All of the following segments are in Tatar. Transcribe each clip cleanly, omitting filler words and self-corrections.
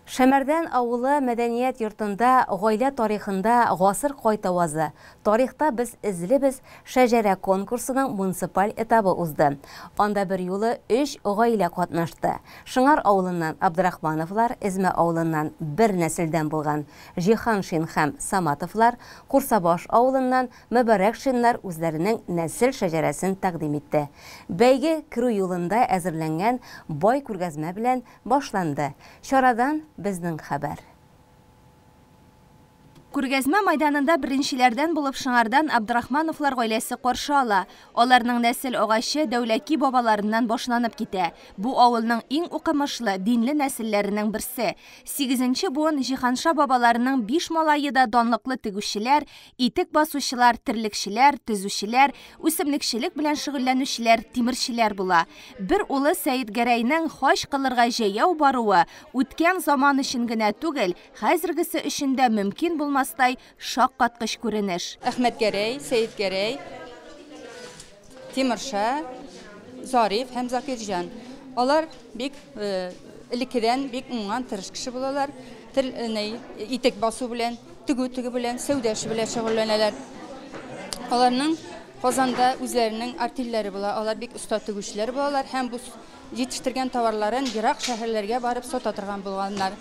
Шәмәрдән авылы мәдәният йортында гаилә тарихында гасыр кайтавазы, тарихта без эзлебез шәҗәрә конкурсының муниципаль этабы узды. Анда берьюлы өч гаилә катнашты. Шыңар авылыннан Абдрахмановлар, Эзмә авылыннан бер нәселдән булган Җиһаншин һәм Саматовлар, Курсабаш авылыннан Мөбарәкшиннар үзләренең нәсел шәҗәрәсен тәкъдим итте. Бәйге керү юлында әзерләнгән бай күргәзмә белән башланды. Чарадан безнең хәбәр. Күргәзмә майданында беренчеләрдән булып Шыңардан Абдрахмановлар гаиләсе каршы ала. Аларның нәсел агачы Дәүләки бабаларыннан башланып китә. Бу авылның иң укымышлы, динле нәселләренең берсе. Сигезенче буын Җиһанша бабаларының биш малае да данлыклы тегүчеләр, итек басучылар, терлекчеләр, төзүчеләр, үсемлекчелек белән шөгыльләнүчеләр, тимерчеләр була. Бер улы Сәетгәрәйнең хаҗ кылырга җәяү баруы үткән заман өчен генә түгел, хәзергесе өчен дә мөмкин булмастай шаккаткыч күренеш. Әхмәтгәрәй, Сәетгәрәй, Тимерша, Зариф һәм Закирҗан. Алар бик элеккедән бик уңган, тырыш кеше булалар. Тел, итек басу белән, тегү тегү белән, сәүдә эше белән шөгыльләнәләр. Аларның Казанда үзләренең артельләре була. Алар бик оста тегүчеләр булалар һәм бу җитештергән товарларын ерак шәһәрләргә барып сата торган булганнар.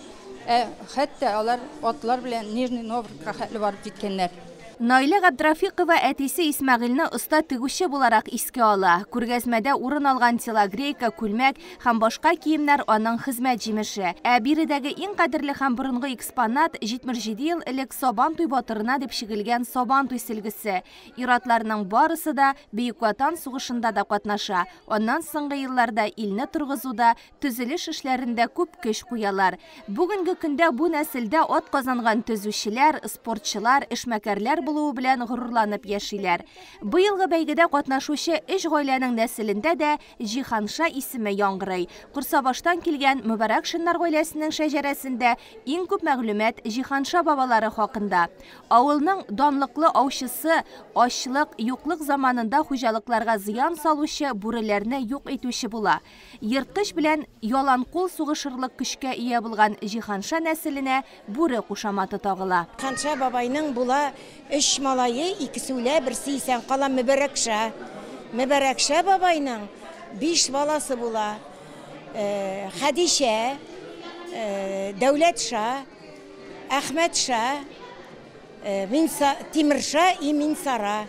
Ә хәтта алар атлар белән Нижний Новгородка хәтле барып җиткәннәр. Наилә Габдрафикова әтисе Исмәгыйльне оста тегүче буларак искә ала. Күргәзмәдә урын алган телогрейка, күлмәк һәм башка киемнәр аның хезмәт җимеше. Ә биредәге иң кадерле һәм борынгы экспонат, 77 ел элек Сабантуй батырына дип чигелгән Сабантуй сөлгесе. Ир-атларның барысы да Бөек Ватан сугышында да катнаша, аннан соңгы елларда илне торгызуда, төзелеш эшләрендә күп көч куялар. Бүгенге көндә бу нәселдә атказанган төзүчеләр, спортчылар, эшмәкәрләр булуы белән горурланып яшиләр. Быелгы бәйгедә катнашучы өч гаиләнең нәселендә дә Җиһанша исеме яңгырый. Корсабаштан килгән Мөбарәкшиннар гаиләсенең шәҗәрәсендә иң күп мәгълүмат Җиһанша бабалары хакында. Авылның данлыклы аучысы, ачлык, юклык заманында хуҗалыкларга зыян салучы бүреләрне юк итүче була. Ерткыч белән яланкул сугышырлык көчкә ия булган Җиһанша нәселенә Бүре кушаматы тагыла. Җиһанша бабайның була өч малае, икесе үлә, берсе исән кала, Мөбәрәкша. Мөбәрәкша бабайның биш баласы була, Хәдичә, Дәүләтша, Әхмәтша, Минса, Тимерша и Минсара.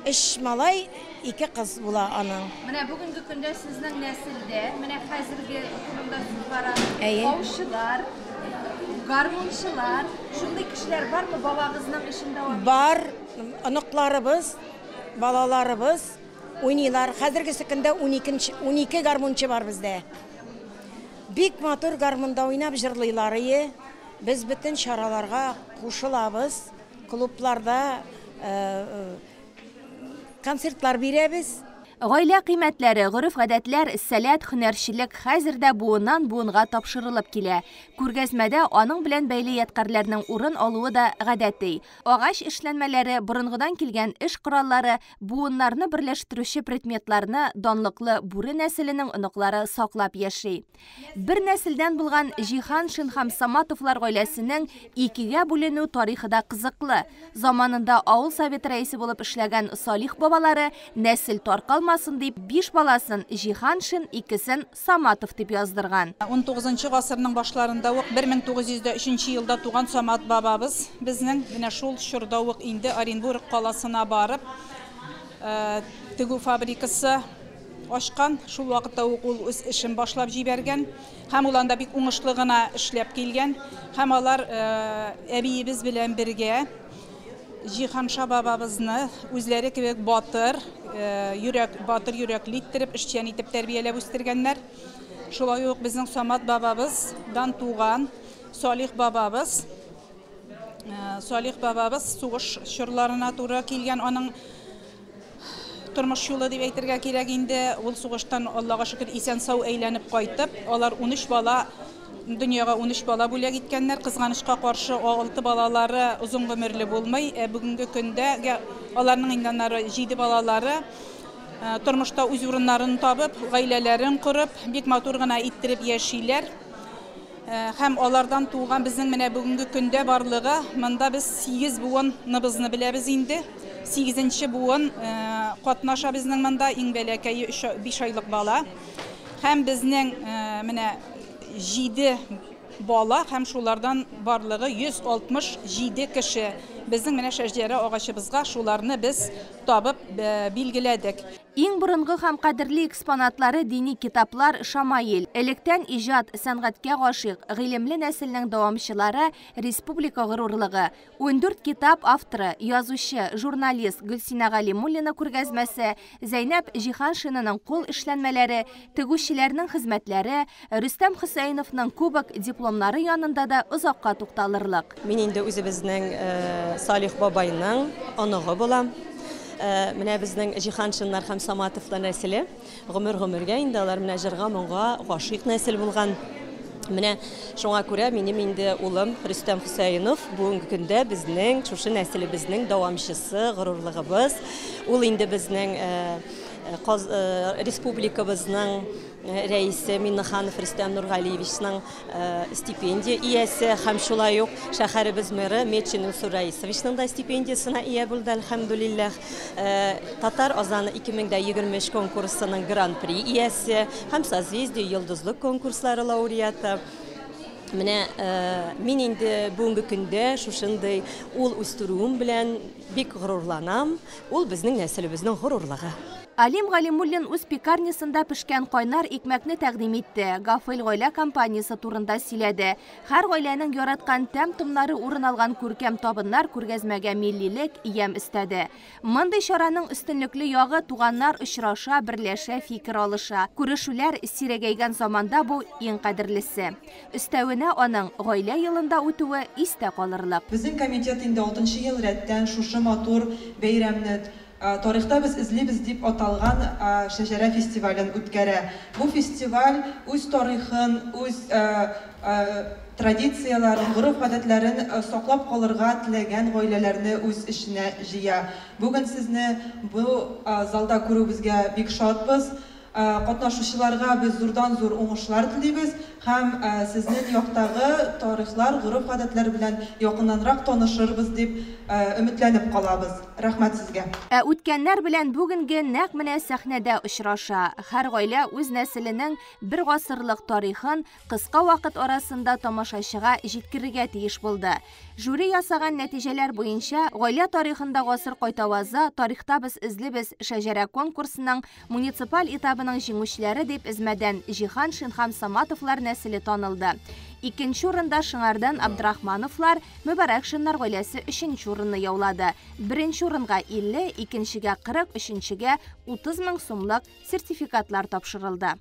Өч малай, ике кыз була аның. Менә бүгенге көндә сезнең нәселдә, менә хәзерге турында сүз бара, аучылар, гармунчылар, шундый кешеләр бармы бабагызның эшен дәвам итүче? Бар, оныкларыбыз, балаларыбыз уйныйлар. Хәзергесе көндә уникенче, 12 гармунчы бар бездә. Бик матур гармунда уйнап җырлыйлар ие. Без бөтен чараларга кушылабыз, клубларда концертлар бирәбез. Гаилә кыйммәтләре, гореф-гадәтләр, сәләт, һөнәрчелек хәзер дә буыннан-буынга тапшырылып килә. Күргәзмәдә аның белән бәйле ядкарьләрнең урын алуы да гадәти. Агач эшләнмәләре, борынгыдан килгән эш кораллары, буыннарны берләштерүче предметларны данлыклы Бүре нәселенең оныклары саклап яши. Бер нәселдән булган Җиһаншин һәм Саматовлар гаиләсенең икегә бүленү тарихы да кызыклы. Заманында авыл советы рәисе булып эшләгән Салих бабалары нәсел таркалмасын дип биш баласын Җиһаншин, икесен Саматов дип яздырган. Унтугызынчы гасырның башларында ук, 1903 нче елда туган Самат бабабыз безнең менә шул чорда ук инде Оренбург каласына барып, тегү фабрикасы ачкан. Шул вакытта ук ул үз эшен башлап җибәргән һәм ул анда бик уңышлы гына эшләп килгән. Һәм алар әбиебез белән бергә Җиһанша бабабызны үзләре кебек батыр, йөрәк, батыр йөрәкле иттереп, эшчән итеп тәрбияләп үстергәннәр. Шулай ук безнең Самат бабабыздан туган Салих бабабыз, Салих бабабыз сугыш чорларына туры килгән, аның тормыш юлы дип әйтергә кирәк инде. Ул сугыштан, Аллага шөкер, исән-сау әйләнеп кайтып, алар 13 бала, дөньяга 13 бала бүләк иткәннәр. Кызганычка каршы, алты балалары озын гомерле булмый. Ә бүгенге көндә аларның инде аннары 7 балалары тормышта үз урыннарын табып, гаиләләрен корып, бик матур гына иттереп яшиләр. Һәм алардан туган безнең менә бүгенге көндә барлыгы монда без 8 буыныбызны беләбез инде. 8нче буын катнаша безнең монда, иң бәләкәе 5 айлык бала. Һәм безнең менә 7 бала һәм шулардан барлыгы 167 кеше. Безнең менә шәҗәрә агачыбызга шуларны без табып билгеләдек. Иң борынгы һәм кадерле экспонатлары дини китаплар, шамаил. Электән иҗат, сәнгатькә гашыйк, гыйлемле нәселнең дәвамчылары, республика горурлыгы. 14 китап авторы, язучы, журналист Гөлсинә Галимуллина күргәзмәсе, Зәйнәб Җиһаншинаның кул эшләнмәләре, тегүчеләрнең хезмәтләре, Рөстәм Хөсәеновның кубок дипломнары янында да озакка тукталырлык. Мин инде үзебезнең Салих бабайның оныгы булам. Менә безнең Җиһаншиннар һәм Саматовлар нәселе гомер-гомергә инде алар менә җырга-моңга гашыйк нәсел булган. Менә шуңа күрә минем инде улым Рөстәм Хөсәенов бүгенге көндә безнең шушы нәселебезнең дәвамчысы, горурлыгыбыз. Ул инде безнең республикабызның рәисе Миннеханов Рөстәм Нургалиевичның стипендия иясе һәм шулай ук шәһәребез мэры Метшин Илсур Раисовичның да стипендиясенә ия булды, әлхәмдүлилләһ. Татар азаны 2023 конкурсының гран-при иясе һәм Созвездие йолдызлык конкурслары лауреаты. Менә мин инде бүгенге көндә шушындый ул үстерүем белән бик горурланам. Ул безнең нәселебезнең горурлыгы. Алим Галимуллин үз пекарнясында пешкән кайнар икмәкне тәкъдим итте. Гафел гаилә компаниясе турында сөйләде. Һәр гаиләнең яраткан тәм-томнары урын алган күркәм табыннар күргәзмәгә миллилек, ямь өстәде. Мондый чараның өстенлекле ягы туганнар очраша, берләшә, фикер алыша. Күрешүләр сирәгәйгән заманда бу иң кадерлесе. Өстәвенә аның гаилә елында үтүе истә калырлык. Безнең комитет инде 6 ел рәттән шушы матур бәйрәмне тарихта без эзлибез дип аталган шәҗәрә фестивален үткәрә. Бу фестиваль үз тарихын, үз традицияләрен, гореф-гадәтләрен саклап калырга теләгән гаиләләрне үз эченә җыя. Бүген сезне бу залда күрүебезгә бик шатбыз. Катнашучыларга без зурдан-зур уңышлар телибез һәм сезнең яктагы тарихлар, гореф-гадәтләр белән якыннанрак танышырбыз дип өметләнеп калабыз. Рәхмәт сезгә. Ә үткәннәр белән бүгенге нәкъ менә сәхнәдә очраша. Һәр гаилә үз нәселенең бер гасырлык тарихын кыска вакыт арасында тамашачыга җиткерергә тиеш булды. Жюри ясаган нәтиҗәләр буенча гаилә тарихында гасыр кайтавазы тарихта без эзлибез шәҗәрә конкурсының муниципаль этабының җиңүчеләре дип Эзмәдән Җиһаншин һәм Саматовлар нәселе танылды. Икенче урында Шыңардан Абдрахмановлар, Мөбарәкшиннар гаиләсе өченче урынны яулады. Беренче урынга 50, икенчегә 40, өченчегә 30 мең сумлык сертификатлар тапшырылды.